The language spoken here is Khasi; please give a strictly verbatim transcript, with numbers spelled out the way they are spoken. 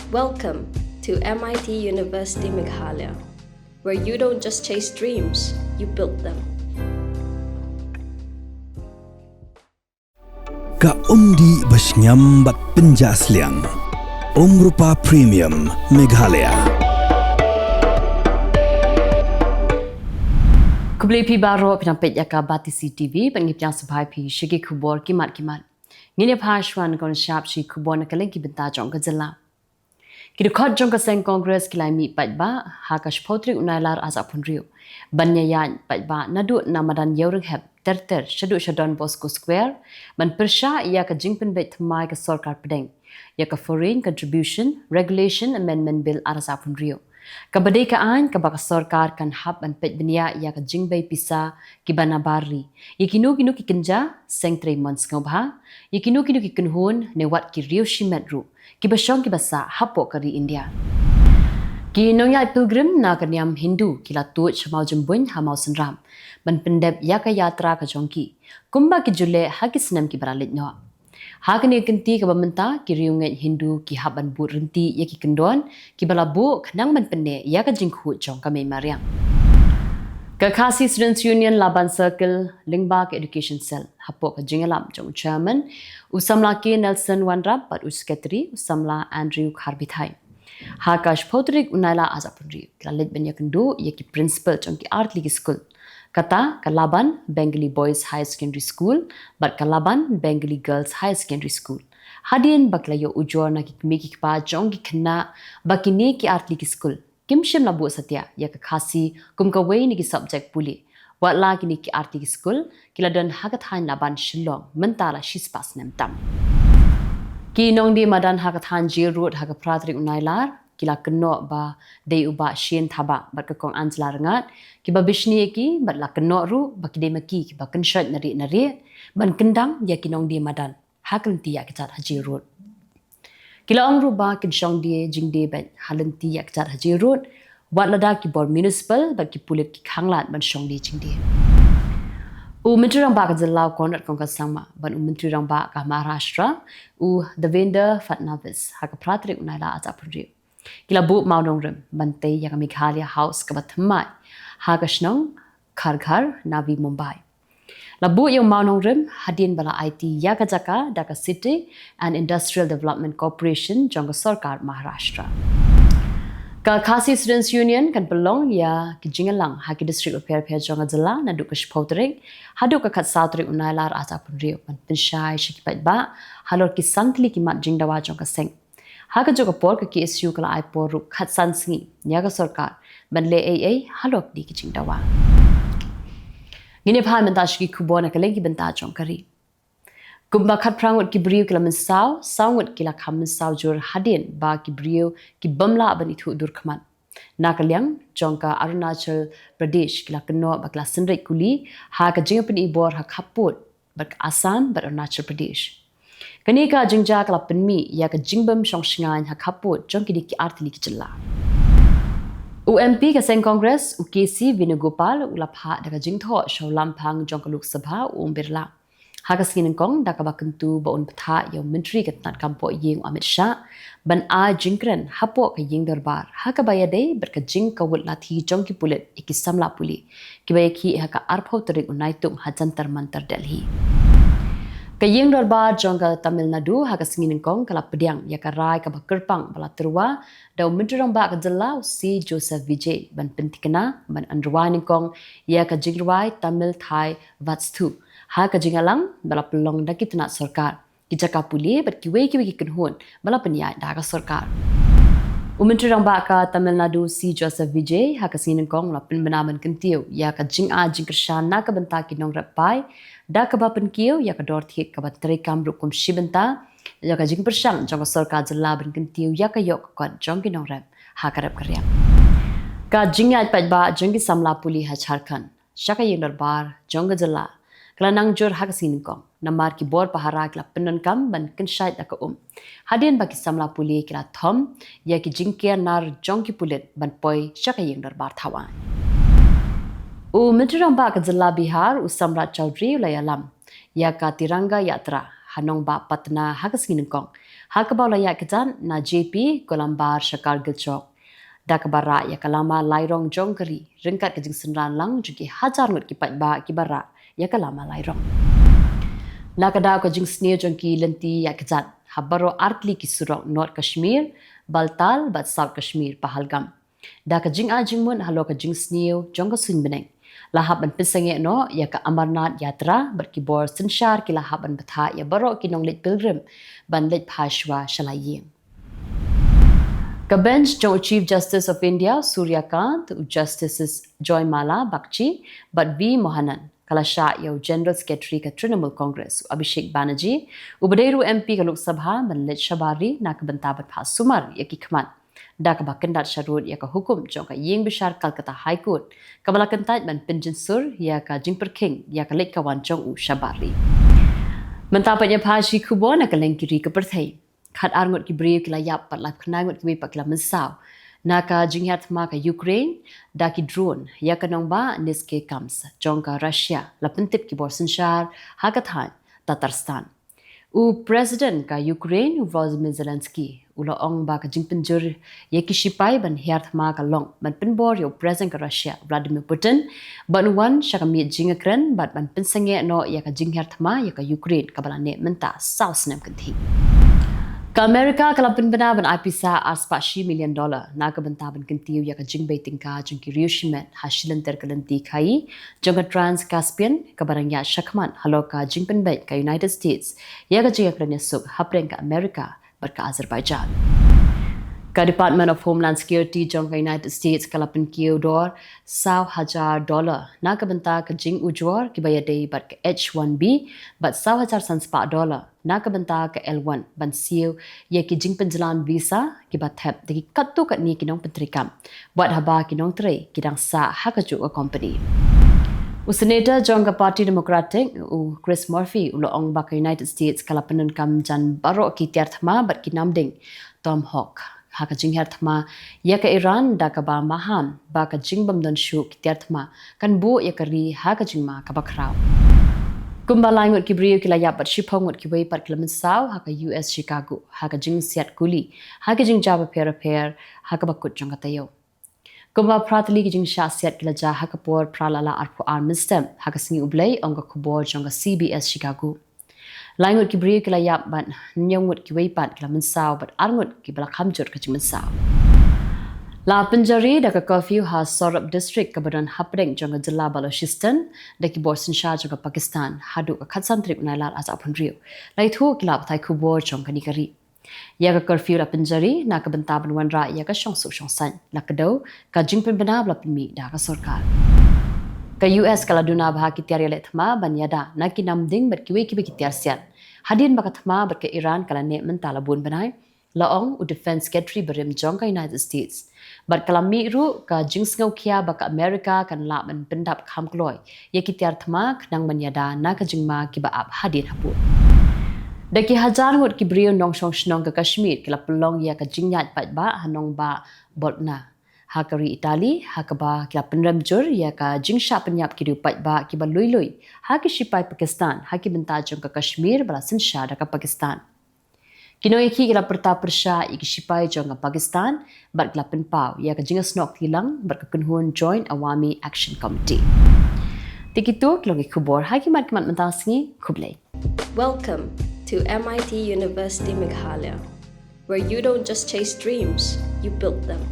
Welcome to M I T University Meghalaya, where you don't just chase dreams, you build them. Ka umdih ba shngiam bad pynjah sliang. Umrupa Premium Meghalaya. Khublei phi baroh, phi nang peit ïa ka Batesi T V, bad ngi pdiang sngewbha ïa phi sha ki khubor ki mat ki mat. Ngin ïa phai shuwa na ka shap sha ki khubor na ka liang ki bynta jong ka jylla. Ki dkhot jong ka seng Congress ki la mih paidbah ha ka shiphew tarik u Nailar ar hajar arphew hynriew ban ïaid paidbah naduh na madan Ïewrynghep ter ter shaduh sha Don Bosco Square ban pyrshah ïa ka jingpynbeit thymmai ka sorkar pdeng ïa ka Foreign Contribution Regulation Amendment Bill ar hajar arphew hynriew, kaba dei ka aiñ kaba ka sorkar kan hap ban peit bniah ïa ka jingbei pisa kiba nabar ri ïa kino kino ki kynja, seng trei mon sngewbha, ïa kino kino ki kynhun ne wat ki riew shimet ruh kiba shong kiba sah hapoh ka ri India. Ki nongïaid pilgrim na ka niam Hindu ki la tuid sha Mawjymbuin ha Mawsynram ban pyndep ïa ka yatra ka jong ki kumba ki ju leh ha ki snem kiba la leit noh. Ha kane ka kynti kaba mynta, ki riewngeit Hindu ki hap ban bud ryntih ïa ki kyndon kiba la buh khnang ban pynneh ïa ka jingkhuid jong ka mei mariang. Ka Khasi Students Union Laban Circle lyngba ka Education Cell hapoh ka jingïalam jong u Chairman u samla K Nelson Wanrap bad u Secretary u samla Andrew Kharbithai. Ha ka shiphew tarik u Nailar ar hajar arphew hynriew ki la leit ban ïakynduh ïa ki principal jong ki artylli ki skul. Kata ka Laban Bengali Boys Higher Secondary School bad ka Laban Bengali Girls Higher Secondary School. Hadien ba ki la ïoh ujor na ki kmie ki kpa jong ki khynnah ba kine ki artylli ki skul kim shym la buh satia ïa ka Khasi kum kawei na ki subject pule. Wat la kine ki artylli ki skul ki la don ha ka thaiñ Laban Shillong mynta la shispah snem tam. Ki nongdie madan ha ka thaiñ Jail Road ha ka phra tarik u Nailar ki la kynnoh ba dei u Bah Shane Thabah bad ka Kong Angela Rngat kiba bishni ïa ki bad la kynnoh ruh ba ki dei ma ki kiba kynshoit na rieh na rieh ban kyndang ïa ki nongdie madan ha ka lynti ïakjat ha Jail Road. Ki la ong ruh ba kin shong die jingdie beit ha lynti ïakjat ha Jail Road wat lada ki bor municipal bad ki pulit ki khanglad ban shong die jingdie. U Myntri Rangbah ka jylla u Conrad Kongkal Sangma bad u Myntri Rangbah ka Maharashtra u Devendra Fadnavis ha ka phra tarik u Nailar ar hajar arphew hynriew ki la buh mawnongrim ban tei ïa ka Meghalaya House kaba thymmai ha ka shnong Kharghar, Navi Mumbai. La buh ïa u mawnongrim hadien ba la aiti ïa ka jaka da ka City and Industrial Development Corporation jong ka sorkar Maharashtra. Ka Khasi Students Union kan pynlong ïa ki jingïalang ha ki district bapher bapher jong ka jylla naduh ka shiphew tarik haduh ka khatsaw tarik u Nailar ar hajar arphew hynriew ban pynshai sha ki paidbah halor ki san tylli ki mat jingdawa jong ka seng. Ha kajuh ka por ka K S U ka la ai por ruh khatsan sngi ïa ka sorkar ban leh ei ei halor kine ki jingdawa. Ngin ïa phai mynta sha ki khubor na ka liang ki bynta jong ka ri. Kumba khatphra ngut ki briew ki la mynsaw, saw ngut ki la kham mynsaw jur hadien ba ki briew ki bym lah ban ithuh dur khmat. Na ka liang jong ka Arunachal Pradesh ki la kynnoh ba ki la synreit kuli ha ka jingpyni bor ha khappud bad ka Assam bad Arunachal Pradesh. Kane ka jingjia ka la pynmih ïa ka jingbym shong shngaiñ ha khappud jong kine ki artylli ki jylla. U M P ka seng Congress u K C Venugopal u la phah da ka jingthoh sha u lamphang jong ka Lok Sabha u Om Birla. Ha ka sngi nyngkong da kaba kyntu ba un bthah ïa u Myntri ka tnad kam poh ïing u Amit Shah ban ai jingkren hapoh ka ïing dorbar ha kaba ïadei bad ka jingkawut lathi jong ki pulit ïa ki samla pule kiba ïakhih ha ka arphew tarik u Naitung ha Jantar Mantar Delhi. Ka ïing dorbar jong ka Tamil Nadu ha ka sngi nyngkong ka la pdiang ïa ka rai kaba kyrpang ba la tyrwa da u Myntri Rangbah ka jylla u C Joseph Vijay ban pynthikna ban ynrwai nyngkong ïa ka jingrwai Tamil Thai Vatthu ha ka jingïalang ba la pynlong da ki tnad sorkar, ki jaka pule bad kiwei kiwei ki kynhun ba la pynïaid da ka sorkar. U Myntri Rangbah ka Tamil Nadu C Joseph Vijay ha ka sngi nyngkong u la pynbna ban kyntiew ïa ka jingai jingkyrshan na ka bynta ki nongrep pai da kaba pynkiew ïa ka dor thied kaba treikam rukom shi bynta ïa ka jingpyrshang jong ka sorkar jylla ban kyntiew ïa ka ïoh ka kot jong ki nongrep ha ka rep ka riang. Ka jingïaid paidbah jong ki samla pule ha Jharkhand sha ka ïing dorbar jong ka jylla ka la nang jur ha ka sngi nyngkong namar ki bor pahara ki la pyndonkam ban kynshaid da ka um hadien ba ki samla pule ki la thom ïa ki jingker nar jong ki pulit ban poi sha ka ïing dorbar thaw aiñ. U Myntri Rangbah ka jylla Bihar u Samrat Chaudhary u la ïalam ïa ka Tiranga Yatra ha nongbah Patna ha ka sngi nyngkong Ha kaba u la ïaid kjat na J P Golambar sha Kargil Chowk, da kaba rah ïa ka lama lairong jong ka ri ryngkat ka jingsynran lang jong ki hajar ngut ki paidbah kiba rah ïa ka lama lairong. Na ka daw ka jingsniew jong ki lynti ïaid kjat ha baroh artylli ki surok North Kashmir, Baltal bad South Kashmir, Pahalgam, da ka jingai jingmut halor ka jingsniew jong ka suiñ bneng, la hap ban pynsangeh noh ïa ka Amarnath Yatra bad ki bor synshar ki la hap ban bthah ïa baroh ki nongleit pilgrim ban leit phai shuwa sha la ïing. Ka bench jong u Chief Justice of India, Surya Kant, u Justices Joymala Bagchi bad V Mohanan ka la shah ïa u General Secretary ka Trinamool Congress, u Abhishek Banerjee, uba dei ruh M P ka Lok Sabha, ban leit shabar ri na ka bynta ban phah sumar ïa ki khmat, da kaba kyndat sharud ïa ka hukum jong ka ïing bishar Calcutta High Court kaba la kyntait ban pynjynsur ïa ka jingpyrkhing ïa ka leit ka wan jong u shabar ri. Mynta pat ïa pha shi khubor na ka lyngkiri ka pyrthei. Khatar ngut ki briew ki la ïap bad laiphew khyndai ngut kiwei pat ki la mynsaw na ka jinghiar thma ka Ukraine da ki drone ïa ka nongbah Nizhny Kamsk jong ka Russia, la pyntip ki bor synshar ha ka thaiñ Tatarstan. U President ka Ukraine, u Volodymyr Zelensky, u la ong ba ka jingpynjur ïa ki shipai ban hiar thma ka long ban pynbor ïa u President ka Russia, Vladimir Putin, ban wan sha ka miej jingïakren bad ban pynsangeh noh ïa ka jinghiar thma ïa ka Ukraine kaba la neh mynta saw snem kynthih. Ka America ka la pynbna ban ai pisa arspah shi million dollar na ka bynta ban kyntiew ïa ka jingbei tyngka jong ki riew shimet ha shilynter ka lynti khaii jong ka Trans-Caspian kaba dang ïaid shakhmat halor ka jingpynbeit ka United States ïa ka jingïakren ïasuk hapdeng ka America bad ka Azerbaijan. Ka Department of Homeland Security jong ka United States ka la pynkiew dor saw hajar dollar na ka bynta ka jingujor kiba ïadei bad ka H one B bad saw hajar sanspah dollar na ka bynta ka L one ban siew ïa ki jingpynjlan visa kiba thep da ki katto katne ki nongpyntreikam, wat haba ki nongtrei ki dang sah ha kajuh ka company. U Senator jong ka Party Democratic, u Chris Murphy, u la ong ba ka United States ka la pyndonkam jan baroh ki tiar thma bad ki namding Tomahawk ha ka jinghiar thma ïa ka Iran, da kaba maham ba ka jingbym don shuh ki tiar thma kan buh ïa ka ri ha ka jingma kaba khraw. Kumba lai ngut ki briew ki la ïap bad shiphew ngut kiwei pat ki la mynsaw ha ka U S Chicago ha ka jingsiat kuli ha ki jingjia bapher bapher ha kaba kut jong ka taïew. Kumba phra tylli ki jingshah siat ki la jia ha ka por phra la la arphew ar mynstep ha ka sngi U Blei, ong ka khubor jong ka C B S Chicago. Lai ngut ki briew ki la ïap bad hynñiew ngut kiwei pat ki la mynsaw bad ar ngut kiba la kham jur ka jingmynsaw. La pynjari da ka curfew ha Sorab District kaba don hapdeng jong ka jylla Balochistan da ki bor synshar jong ka Pakistan haduh ka khatsan tarik u Nailar arhajar arphew hynriew. La ïathuh ki lad pathai khubor jong kane ka ri. Ïa ka curfew la pynjari na ka bynta ban wanrah ïa ka shongsuk shongsaiñ, la kdew ka jingpynbna ba la pynmih da ka sorkar. Ka U S ka la duna bha ki tiar ïaleh thma ban ïada na ki namding bad kiwei kiwei ki tiar siat, hadien ba ka thma bad ka Iran ka la neh mynta la bun bnai, la ong u Defense Secretary barim jong ka United States. Bad ka la mih ruh ka jingsngewkhia ba ka America kan lah ban pyndap kham kloi ïa ki tiar thma khnang ban ïada na ka jingma kiba ap hadien hapoh. Da ki hajar ngut ki briew nongshong shnong ka Kashmir ki la pynlong ïa ka jingïaid paidbah ha nongbah Bologna ha ka ri Italy, ha kaba ki la pynrem jur ïa ka jingshah pynïap ki riew paidbah kiba lui lui ha ki shipai Pakistan ha ki bynta jong ka Kashmir ba la synshar da ka Pakistan. Ki nongïakhih ki la pyrta pyrshah ïa ki shipai jong ka Pakistan bad ki la pynpaw ïa ka jingïasnoh kti lang bad ka kynhun Joint Awami Action Committee. Te kito ki long ki khubor ha ki mat ki mat mynta ka sngi. Khublei. Welcome to M I T University Meghalaya, where you don't just chase dreams, you build them.